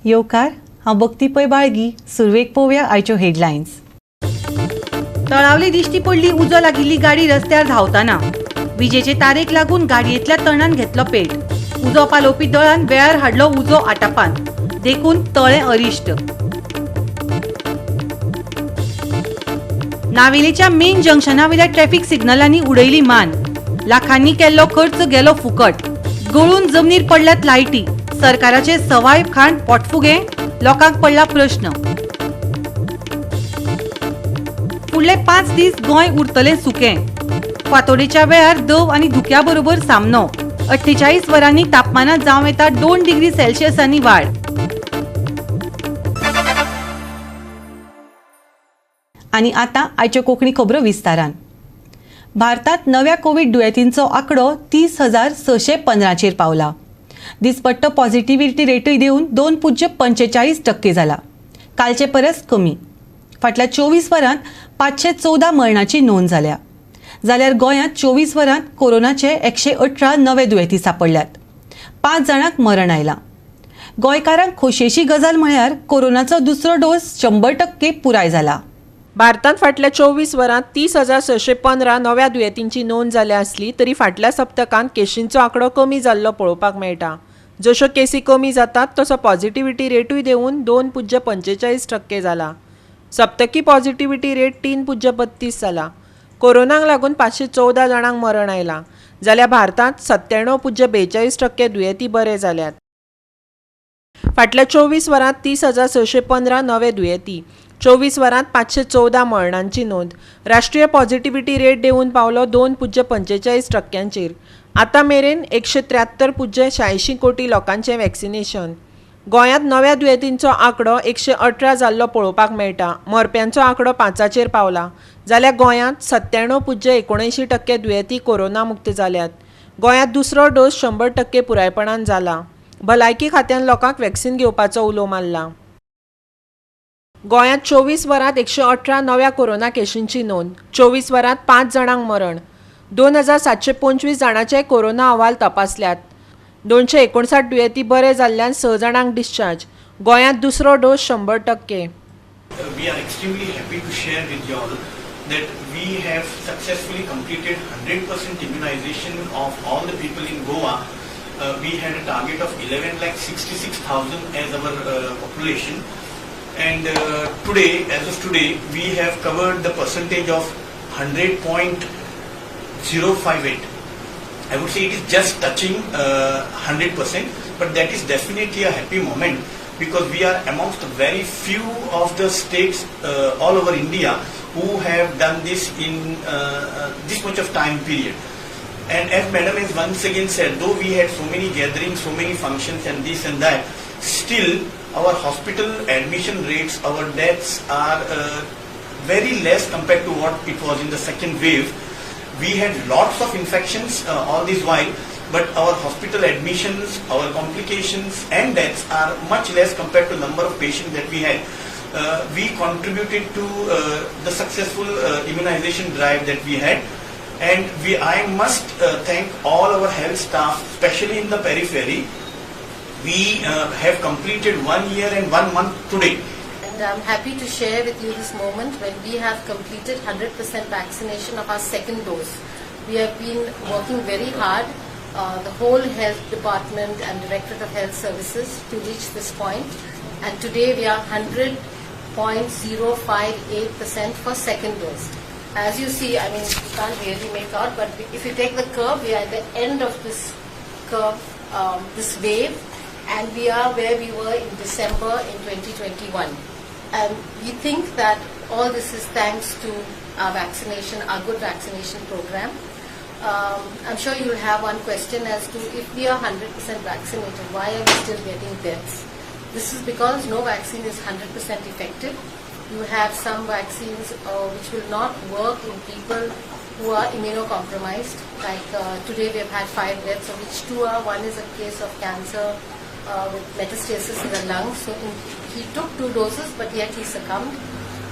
येवकार. हांव भक्ती पै बाळगी. सुरवेक पळोवया आयच्यो हेडलायन्स. तळावली दिश्टी पडली उजो लागिल्ली गाडी रस्त्यार धांवतना. विजेचे तारेक लागून गाडयेंतल्या तणान घेतलो पेट. उजो पालोवपी दळान वेळार हाडलो उजो आटापान, देखून तळें अरिश्ट. नावेलीच्या मेन जंक्शनावेल्या ट्रॅफिक सिग्नलांनी उडयली मान. लाखांनी केल्लो खर्च गेलो फुकट. गळून जमनीर पडल्यात लायटी. सरकाराचे सवाय खाण पोटफुगे, लोकांक पडला प्रश्न. फुडले 5 दीस गोंय उरतलें सुकें. फांतोडेच्या वेळार दव आनी धुक्या बरोबर सामनो. 48 वरांनी तापमानात जावं येता 2 डिग्री सेल्सियसांनी वाड. आनी आतां आयच्यो कोंकणी खबरो विस्तारान. भारतांत नव्या कोवीड दुयेंतींचो आंकडो 30,615 पावला. दिसपट्टो पॉझिटिव्हिटी रेटूय देवन 2.45% जाला, कालचे परस कमी. फाटल्या 24 वरांत 514 मरणाची नोंद जाल्या. जाल्यार गोंयांत 24 वरांत कोरोनाचे 118 नवे दुयेंती सांपडल्यात. 5 जाणांक मरण आयलां. गोंयकारांक खोशयेची गजाल म्हळ्यार कोरोनाचो दुसरो डोस 100% पुराय जाला. भारतांत फाटल्या 24 वरांत 30,615 नव्या दुयेंतींची नोंद जाल्या आसली तरी फाटल्या सप्तकांत केशींचो आंकडो कमी जाल्लो पळोवपाक मेळटा. जश्यो केसी कमी जातात तसो पॉझिटिव्हिटी रेटूय देंवून 2.45% जाला. सप्तकी पॉझिटिव्हिटी रेट 3.32 जाला. कोरोनाक लागून 514 जाणांक मरण आयलां. जाल्यार भारतांत 97.42% दुयेंती बरे जाल्यात. फाटल्या 24 वरांत 30,615 नवे दुयेंती, 24 वरांत 514 मरणांची नोंद. राष्ट्रीय पॉझिटिव्हिटी रेट देंवून पावलो 2.45%. आतां मेरेन 173.86 कोटी लोकांचें वॅक्सिनेशन. गोंयांत नव्या दुयेंतींचो आंकडो 118 जाल्लो पळोवपाक मेळटा. मरप्यांचो आंकडो 5 पावला. जाल्यार गोंयांत 97.79% दुयेंती कोरोना मुक्त जाल्यात. गोंयांत दुसरो डोस 100% पुरायपणान जाला. भलायकी खात्यान लोकांक वॅक्सिन घेवपाचो उलो मारला. गोंयांत 24 वरांत 118 नव्या कोरोना केशींची नोंद. 24 वरांत 5 जाणांक मरण. 2,725 जाणांचे कोरोना अहवाल तपासल्यात. 259 दुयेंती बरे जाल्ल्यान 6 जाणांक डिस्चार्ज. गोंयांत दुसरो dose 100%. We are extremely happy to share with you all that we have successfully completed 100% immunization of all the people in Goa. We had a target of 11,66,000 as our population, and today, as of today, we have covered the percentage of 100.058. I would say it is just touching 100%, but that is definitely a happy moment because we are amongst the very few of the states all over India who have done this in this much of time period. And as Madam has once again said, though we had so many gatherings, so many functions and this and that, still our hospital admission rates, our deaths are very less compared to what it was in the second wave. We had lots of infections all this while, but our hospital admissions, our complications and deaths are much less compared to number of patients that we had. We contributed to the successful immunization drive that we had, and I must thank all our health staff, especially in the periphery. We have completed 1 year and 1 month today. And I'm happy to share with you this moment when we have completed 100% vaccination of our second dose. We have been working very hard, the whole health department and Directorate of Health Services, to reach this point. And today we are 100.058% for second dose. As you see, I mean, you can't really make out, but if you take the curve, we are at the end of this curve, this wave, and we are where we were in December in 2021. And we think that all this is thanks to our vaccination, our good vaccination program. I'm sure you'll have one question as to if we are 100% vaccinated, why are we still getting deaths? This is because no vaccine is 100% effective. You have some vaccines which will not work in people who are immunocompromised. Like today we have had 5 deaths, of which 2 are, one is a case of cancer with metastasis in the lungs. So he took 2 doses, but yet he succumbed.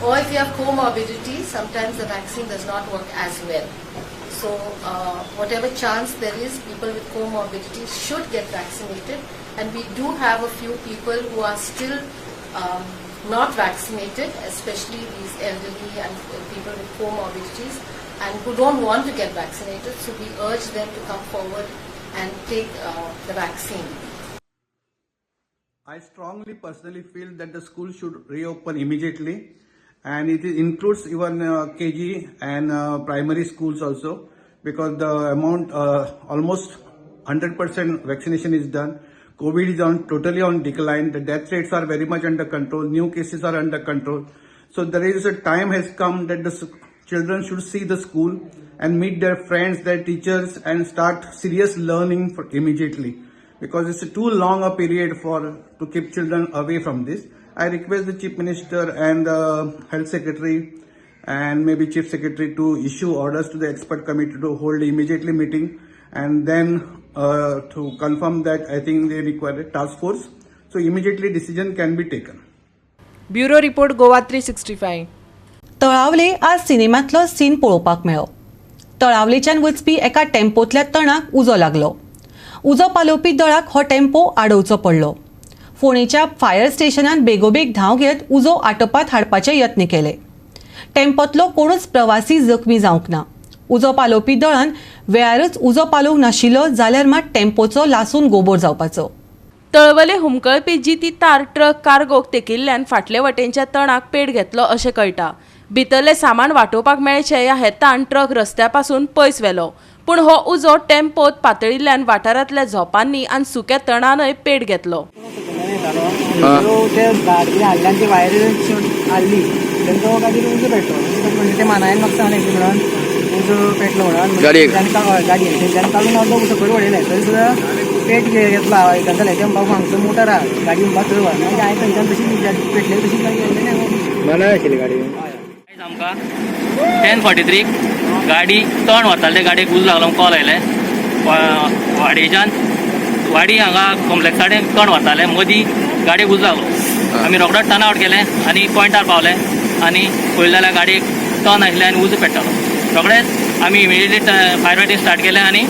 Or if you have comorbidity, sometimes the vaccine does not work as well. So whatever chance there is, people with comorbidities should get vaccinated. And we do have a few people who are still not vaccinated, especially these elderly and people with comorbidities and who don't want to get vaccinated. So we urge them to come forward and take the vaccine. I strongly personally feel that the school should reopen immediately, and it includes even KG and primary schools also, because the amount almost 100% vaccination is done. COVID is on totally on decline. The death rates are very much under control. New cases are under control. So there is a time has come that the children should see the school and meet their friends, their teachers, and start serious learning for immediately, because it's too long a period for to keep children away from this. I request the Chief Minister and the Health Secretary and maybe Chief Secretary to issue orders to the expert committee to hold immediately meeting, and then to confirm that I think they require a task force. So immediately decision can be taken. Bureau report, Goa 365. Talavale आज सिनेमांतलो scene पळोवपाक मेळ्ळो. तळावलेच्यान वचपी एका टेम्पोंतल्या तणाक उजो लागलो. उजो पालोवपी दळाक हो टेम्पो आडोवचो पडलो. फोंडेच्या फायर स्टेशनान बेगोबेग धांव घेत उजो आटोपात हाडपाचे यत्न केले. टेम्पोंतलो कोणूच प्रवासी जखमी जावंक ना. उजो पालोवपी दळान वेळारच उजो पालोवंक नाशिल्लो जाल्यार मात टेम्पोचो लासून गोबोर जावपाचो. तळवले हुमकळपी जिती तार ट्रक कार्गोक तेकिल्ल्यान फाटले वटेनच्या तणाक पेट घेतलो अशें कळटा. भितरलें सामान वाटोवपाक मेळचें ह्या हेतान ट्रक रस्त्या पासून पयस व्हेलो, पूण हो उजो टेम्पोत पातळिल्ल्यान वाठारांतल्या झोपांनी आनी सुक्या तणानय पेट घेतलो. ते झाड कितें हाडलें आनी ती वायरी हाडली तेंचो खातीर उजो पेटलो. म्हणजे ते मानायन म्हाका सांगलें की म्हणून उजो पेटलो म्हणून गाडयेक? गाडयेक तेंच्यांनी काडून अर्दो सकयल उडयलें तरी सुद्दां पेट घेतलो. हांव जालें तें म्हणपाक हांगसर मोटर आहा गाडी म्हणपाक थंय व्हर. मागीर हांवें थंयच्यान तशी पेटलेली तशीच गाडी हाडली. मानाय आशिल्ली गाडी. आयज आमकां 10:43 गाडी तण व्हरताले, ते गाडयेक उजो लागलो कॉल आयले. वाडयेच्यान वाडी हांगा कॉम्प्लेक्सा कडेन तण व्हरताले, मदीं गाडयेक उजो लागलो. आमी रोखडोच टर्न आवट केलें आनी पॉयंटार पावले आनी पळयलें जाल्यार गाडयेक तण आशिल्लें आनी उजो पेट्टालो. रोखडेच आमी इमिडिएटली फायर फायटींग स्टार्ट केलें आनी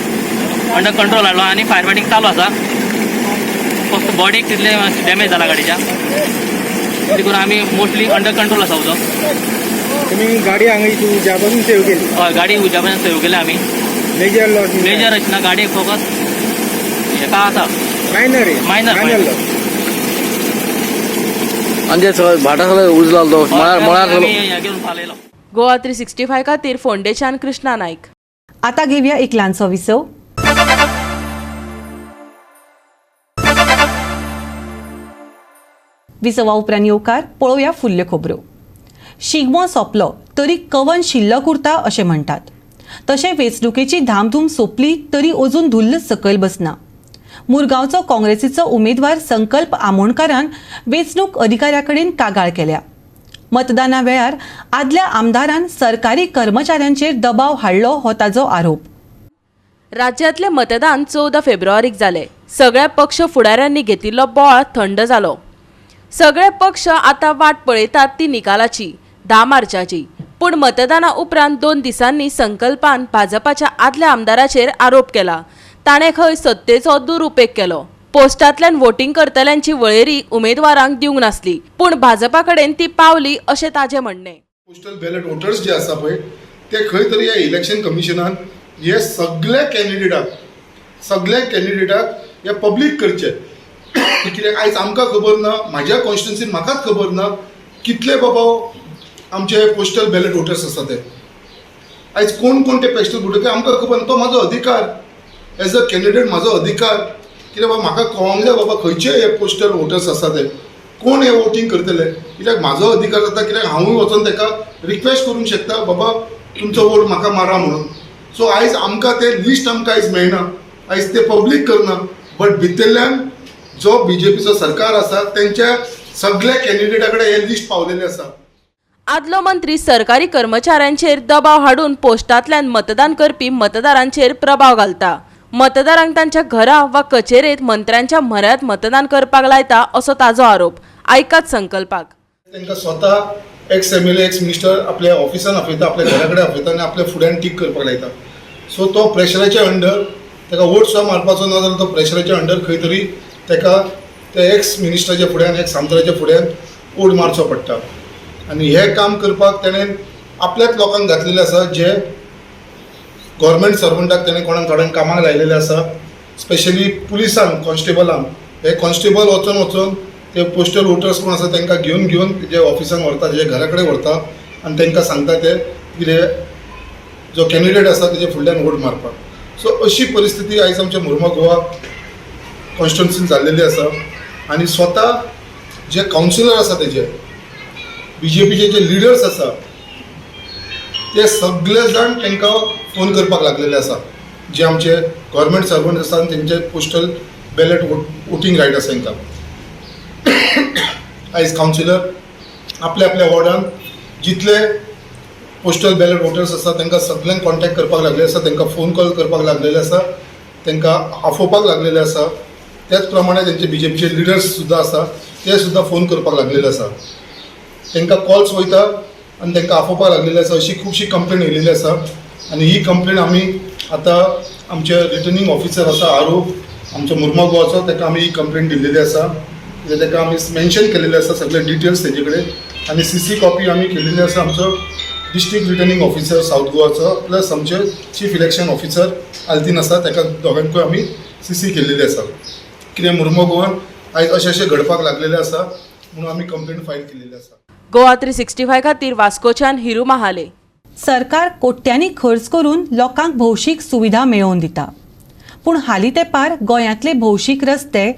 अंडर कंट्रोल हाडलो आनी फायर फायटींग चालू आसा. फक्त बॉडीक तितलें डॅमेज जाला गाडयेच्या, देखून आमी मोस्टली अंडर कंट्रोल आसा उजो. तुमी गाडी हांगा उज्या पासून सेव केली? हय, गाडी उज्या पासून सेव केल्या आमी. Major loss? मेजर अशें ना, गाडयेक फकत हेका आसा. Minor. Minor, minor minor. Loss. आनी ते सगळें भाटा सगळें उजो लागलो तो मळार मळार आमी हें घेवन पालयलो. गोवा 365 खातीर फोंडेच्यान कृष्णा नायक. आता घेवया एक ल्हानसो विसव. विसवा उपरांत येवकार. पळोवया फुडल्यो खबरो. शिगमो सोंपलो तरी कवन शिल्लक उरता अशें म्हणटात, तशें वेंचणुकेची धामधूम सोंपली तरी अजून धुल्ल सकयल बसना. मुरगांवचो काँग्रेसीचो उमेदवार संकल्प आमोणकारान वेंचणूक अधिकाऱ्या कडेन कागाळ केल्या. मतदाना वेळार आदल्या आमदारान सरकारी कर्मचाऱ्यांचेर दबाव हाडलो हो ताजो आरोप. राज्यांतलें मतदान 14 फेब्रुवारीक जालें. सगळ्या पक्ष फुडाऱ्यांनी घेतिल्लो बोवाळ थंड जालो. सगळे पक्ष आतां वाट पळयतात ती निकालाची, 10 मार्चाची. पूण मतदाना उपरांत 2 दिसांनी संकल्पान भाजपाच्या आदल्या आमदाराचेर आरोप केला. ताणें खंय सत्तेचो दुरुपेग केलो. पोस्टांतल्यान वोटींग करतल्यांची वळेरी उमेदवारांक दिवंक नासली, पूण भाजपा कडेन ती पावली अशें ताजें म्हणणें. पोस्टल बॅलट वोटर्स जे आसा पळय ते खंय तरी ह्या इलेक्शन कमिशनान हे सगळे कॅन्डिडेटाक हे पब्लीक करचे, कित्याक आयज आमकां खबर ना, म्हाज्या कॉन्स्टिट्युन्सीन म्हाकाच खबर ना कितले बाबा आमचे पोस्टल बॅलट वोटर्स आसा ते. आयज कोण कोण ते पोस्टल वोटर आमकां खबर ना. तो म्हाजो अधिकार एज अ कॅन्डिडेट, म्हाजो अधिकार कित्याक बाबा म्हाका कळोंक जाय बाबा खंयचे हे पोस्टल वोटर्स आसा ते, कोण हे वोटींग करतले, कित्याक म्हाजो अधिकार जाता, कित्याक हांवूय वचोन ताका रिक्वेस्ट करूंक शकता बाबा तुमचो वोट म्हाका मारा म्हणून. सो आयज आमकां ते लिस्ट आमकां आयज मेळना, आयज ते पब्लीक करना, बट भितरल्यान जो बीजेपीचो सरकार आसा तेंच्या सगळ्या कॅन्डिडेटा कडेन हे लिस्ट पावलेलें आसा. आदलो मंत्री सरकारी कर्मचाऱ्यांचेर दबाव हाडून पोस्टांतल्यान मतदान करपी मतदारांचेर प्रभाव घालता. मतदारांक तांच्या घरा वा कचेरेंत मंत्र्यांच्या म्हऱ्यांत मतदान करपाक लायता असो ताजो आरोप. आयकात संकल्पाक. तांकां स्वता ex M L A, ex minister आपल्या ऑफिसान आपयता, आपल्या घरा कडेन आपयता आनी आपल्या फुड्यान टीक करपाक लायता. सो तो प्रेशराच्या अंडर ताका वोट सुद्दां मारपाचो ना जाल्यार तो प्रेशराच्या अंडर खंय तरी ताका त्या एक्स मिनिस्टराच्या फुड्यान, एक्स आमदाराच्या फुड्यान वोट मारचो पडटा. आनी हें काम करपाक तेणें आपल्याच लोकांक घातलेलें आसा, जे गव्हर्मेंट सर्वंटाक तेणें कोणाक थोड्यांक कामाक लायलेलें आसा, स्पेशली पुलिसांक, कॉन्स्टेबलांक. हे कॉन्स्टेबल वचोन वचोन ते पोस्टल वोटर्स कोण आसा तांकां घेवन घेवन जे ऑफिसान व्हरता, जे घरा कडेन व्हरता आनी तांकां सांगता ते कितें जो कॅन्डिडेट आसा तेजे फुडल्यान वोट मारपाक. सो अशी परिस्थिती आयज आमच्या मुर्मो गोवा कॉन्स्टिट्युन्सीन जाल्लेली आसा. आनी स्वता जे कावन्सिलर आसा तेजे बीजेपीचे जे लिडर्स आसा ते सगळे जाण तांकां फोन करपाक लागलेले आसा, जे आमचे गव्हर्मेंट सर्वंट आसा आनी तेंचे पोस्टल बॅलेट वोटींग रायट आसा तांकां. आयज कावन्सिलर आपल्या आपल्या वॉर्डान जितले पोस्टल बॅलेट वोटर्स आसा तांकां सगल्यांक कॉन्टेक्ट करपाक लागले आसा, तांकां फोन कॉल करपाक लागलेले आसा, तांकां आफोवपाक लागलेले आसा. त्याच प्रमाणे तेंचे बीजेपीचे लिडर्स सुद्दां आसा ते सुद्दां फोन करपाक लागलेले आसा, तांकां कॉल्स वयता आनी तांकां आफोवपाक लागलेले आसा. अशी खुबशी कंप्लेन येयलेली आसा आनी ही कंप्लेन आमी आतां आमचे रिटर्निंग ऑफिसर आसा आर ओ आमचो मुर्मो गोवाचो, ताका आमी ही कंप्लेन दिल्लेली आसा. ताका आमी मेन्शन केलेले आसा सगळे डिटेल्स तेजे कडेन आनी सीसी कॉपी आमी केलेली आसा आमचो डिस्ट्रिक्ट रिटर्निंग ऑफिसर सावथ गोवाचो प्लस आमचे चीफ इलेक्शन ऑफिसर आल्तीन आसा ताका दोगांकूय आमी सीसी केलेली आसा. कितें मुर्मो गोवान आयज अशें अशें घडपाक लागलेलें आसा म्हणून आमी कंप्लेन फायल केलेली आसा. गोवा 365 खातीर वास्कोच्यान हिरू महाले. सरकार कोट्यांनी खर्च करून लोकांक भौशीक सुविधा मेळोवन दिता, पूण हालीं तेंपार गोंयांतले भौशीक रस्ते,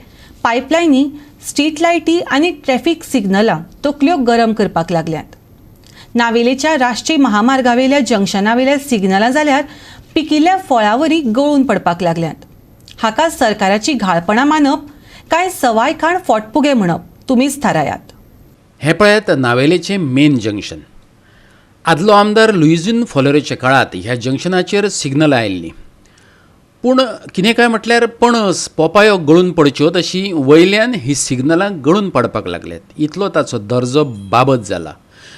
पायपलायनी, स्ट्रीट लायटी आनी ट्रॅफिक सिग्नलां तकल्यो गरम करपाक लागल्यात. नावेलेच्या राष्ट्रीय महामार्गावेल्या जंक्शनावेल्या सिग्नलां जाल्यार पिकिल्ल्या फळावरी गळून पडपाक लागल्यात. हाका सरकाराची घाळपणां मानप काय सवाय खाण फोटपुगे म्हणप तुमीच थारायात. हें पळयात नावेलेचें मेन जंक्शन. आदलो आमदार लुईझीन फोलेरोच्या काळांत ह्या जंक्शनाचेर सिग्नलां आयिल्लीं, पूण कितें काय म्हटल्यार पणस पोपायो गळून पडच्यो तशी वयल्यान ही सिग्नलां गळून पडपाक लागल्यात. इतलो ताचो दर्जो बाबत जाला.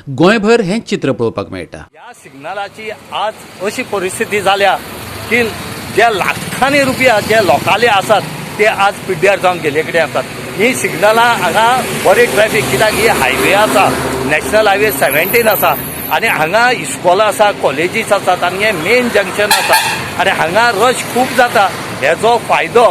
गोंयभर हें चित्र पळोवपाक मेळटा. ह्या सिग्नलाची आज अशी परिस्थिती जाल्या की जे लाखांनी रुपया जे लोकांले आसात ते आज पिड्ड्यार जावन गेल्ले कडेन आसात. ही सिग्नलां हांगा बरी ट्रॅफिक, कित्याक ही हायवे आसा, नॅशनल हायवे 17 आसा आनी हांगा इस्कोलां आसा, कॉलेजीस आसात आनी हें मेन जंक्शन आसा आनी हांगा रश खूब जाता. हेजो फायदो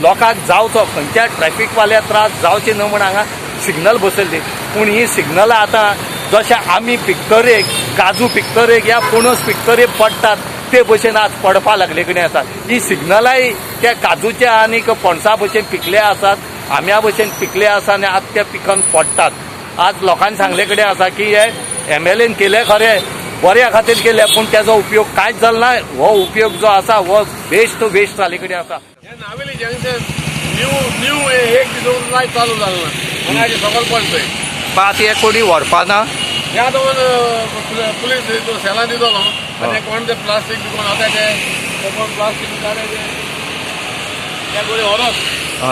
लोकांक जावचो, खंयच्या ट्रॅफिकवाल्या त्रास जावचे न्हू म्हूण हांगा सिग्नल बसयल्ली. पूण ही सिग्नलां आतां जशें आमी पिकतरेक, काजू पिकतरेक या पणस पिकतरेक पडटात ते भशेन आज पडपा लागले कडेन आसा. ही सिग्नलांय त्या काजूच्या आनी पणसा भशेन पिकले आसात, आंब्या भशेन पिकले आसा आनी आज ते पिकन पडटात. आज लोकांनी सांगले कडेन आसा की हे MLAन केले खरें, बऱ्या खातीर केले, पूण त्याचो उपयोग कांयच जालो ना. हो उपयोग जो आसा हो वेस्ट वेस्ट जाल्ले कडेन आसा. नावेली जंक्शन न्यू न्यू एक दीस लायट चालू जालो ना म्हणून सगळं पडटय. आतां हे कोणी व्हरपाना, ह्या आतां पुलीस सेलां दितलो आनी कोण ते प्लास्टीक बिकोन आतां ते कोण प्लास्टीक काडे त्या कोणी व्हरोत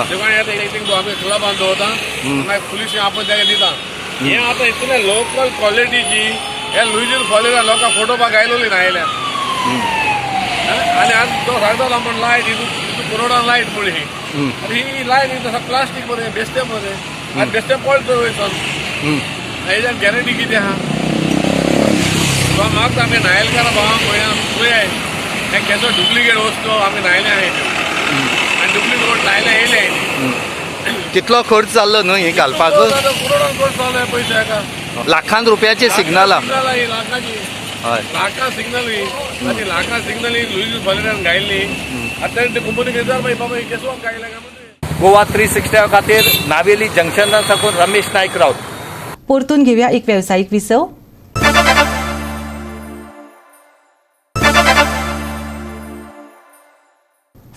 दुकान येता आमी क्लबान दवरता, मागीर पुलीस आपण ताका दिता. हें आतां इतलें लोकल क्वॉलिटीची हे लुईझीन फोलेरा लोकांक फोटो पाक आयलोली ना आयल्या आनी आतां तो सांगतालो म्हण लायट हितून करोडान लायट म्हळी आनी ही लायट ही प्लास्टीक मरे, बेस्टे मरे आनी बेस्टे पडटा वयसान. हेज्यान गॅरंटी कितें आहा? मागता आमी नायलकारां भावांक पळय हें केसो डुप्लिकेट वस्तू आमी न्हायले आहाय आनी डुप्लिकेट लायले येयले. कितलो खर्च जाल्लो न्हू ही घालपाक? करोडान खर्च जालो पयशे हाका, लाखान रुपयाचे सिग्नलां, लाखांची लाखां सिग्नल ही आनी लाखां सिग्नल ही लुईझ फोलेरान घायल्ली. आतां ते कंपनी विचार बाबा ही केसो घायल्या काय. गोवा 365 खातीर नावेली जंक्शना साकून रमेश नायक राऊत. परतून घेवया एक वेवसायीक विसव.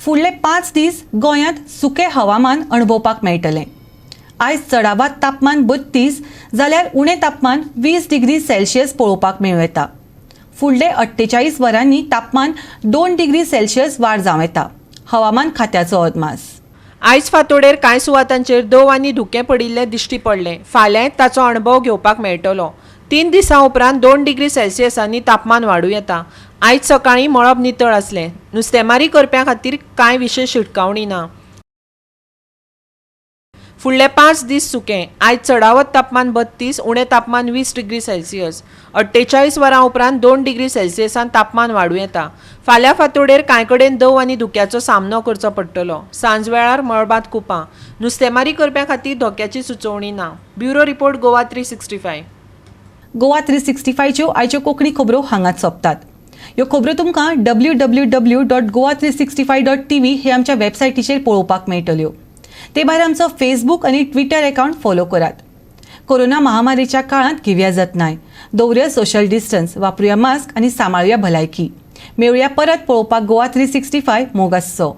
फुडले 5 दीस गोंयांत सुकें हवामान अणभवपाक मेळटलें. आयज चडावात तापमान 32 जाल्यार उणें तापमान 20 डिग्री सेल्सियस पळोवपाक मेळूं येता. फुडले 48 वरांनी तापमान 2 डिग्री सेल्सियस वाड जावं येता, हवामान खात्याचो अदमास. आयज फांतोडेर कांय सुवातांचेर दव आनी धुकें पडिल्लें दिश्टी पडलें. फाल्यांय ताचो अणभव घेवपाक मेळटलो. 3 दिसां उपरांत 2 डिग्री सेल्सियसांनी तापमान वाडूं येता. आयज सकाळीं मळब नितळ आसलें. नुस्तेमारी करप्यां खातीर कांय विशेश शिटकावणी ना. फुडले 5 दीस सुकें. आयज चडावत तापमान 32, उणें तापमान 20 डिग्री सेल्सियस. 48 वरां उपरांत 2 डिग्री सेल्सियसान तापमान वाडूं येता. फाल्यां फांतोडेर कांय कडेन दंव आनी धुक्याचो सामनो करचो पडटलो. सांजवेळार मळबांत कुपां. नुस्तेमारी करप्यां खातीर धोक्याची सुचोवणी ना. Bureau report, Goa 365. Goa 365च्यो आयच्यो कोंकणी खबरो हांगाच सोंपतात. ह्यो खबरो तुमकां www.goa365.tv हे आमच्या वेबसायटीचेर पळोवपाक मेळटल्यो. ते भायर आमचो फेसबूक आनी ट्विटर अकावंट फॉलो करात. कोरोना महामारीच्या काळांत घेवया जतनाय, दवरुया सोशल डिस्टन्स, वापरुया मास्क आनी सांबाळुया भलायकी. मेळुया परत पळोवपाक गोवा 365. मोग आसचो.